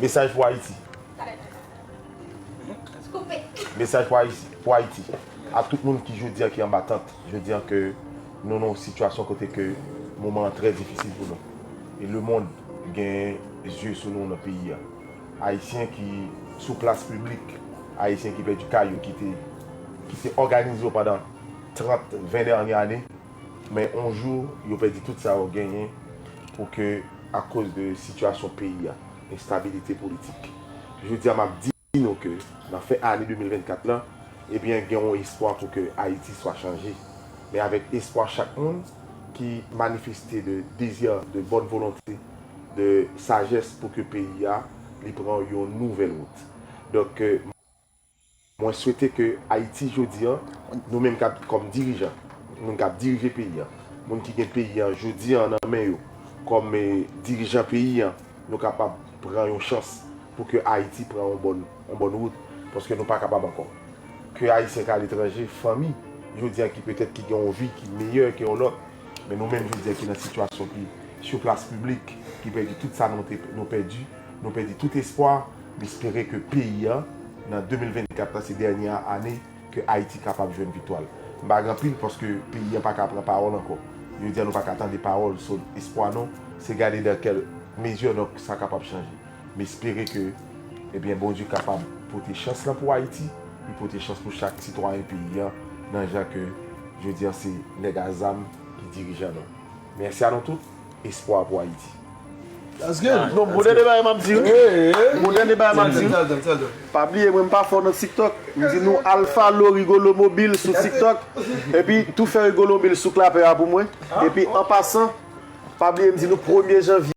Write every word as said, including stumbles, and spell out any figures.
Mesaj pou Ayiti. Mesaj pou Ayiti, pou Ayiti. A tout moun ki jodi a ki anba tant, jodi a ke nou nan yon sitiyasyon kote ke moman an trè difisil pou nou. E lemonn gen zye sou nou nan peyi a. Ayisyen ki sou plas piblik, Ayisyen ki pèdi kay yo, ki te, ki te òganize yo pandan trant, ven dènye ane, men yon jou, yo pèdi tout sa yo genyen pou ke, akoz de sitiyasyon peyi a, enstabilite politik. Jodi a, m ap di nou ke nan fen ane de mil vennkat lan, ebyen, gen yon espwa pou ke Ayiti swa chanje. Men avèk espwa chak moun ki manifeste de dezi, de bòn volonte, de sajès pou ke peyi a, li pran yon nouvèl wout. Donk, euh, mwen swete ke Ayiti jodi a, nou menm k ap, kòm dirijan, moun k ap dirije peyi a, moun ki gen peyi a jodi a nan men yo, kòm, eh, dirijan peyi a, nou kapab pran yon chans pou ke Ayiti pran yon bòn, yon bòn wout, paske nou pa kapab ankò. Ke Ayisyen k aletranje, fanmi, jodi a ki petèt ki gen yon vi ki meyè ke yon lòt, men nou menm jodi a ki nan sitiyasyon ki sou plas piblik, ki pèdi tout sa nou te, nou pèdi, nou pèdi tout espwa, m espere ke peyi a, nan de mil vennkat la, se dènye ane ke Ayiti kapab jwenn viktwa l. M pa gen anpil paske peyi a pa ka pran pawòl ankò. Jodi a nou pa ka tande pawòl sou espwa nou, se gade dans quelle mesure donk sa kapab chanje. M espere ke, ebyen, Bondye kapab pote chans lan pou Ayiti, li pote chans pou chak sitwayen peyi a, nan jan ke jodi a se nèg a zam ki dirijan nou. Mèsi a nou tout, espwa pou Ayiti. That's good. Non, bon dènye bagay m ap di wi. Bon dènye bagay m ap di wi. Pa bliye mwen m pa fò nan TikTok. M di nou Alpha Lo Rigolo Mobile sou TikTok. Epi tou fè Rigolo Mobile sou klapè a pou mwen. Epi an pasan, pa bliye m di nou premye janvye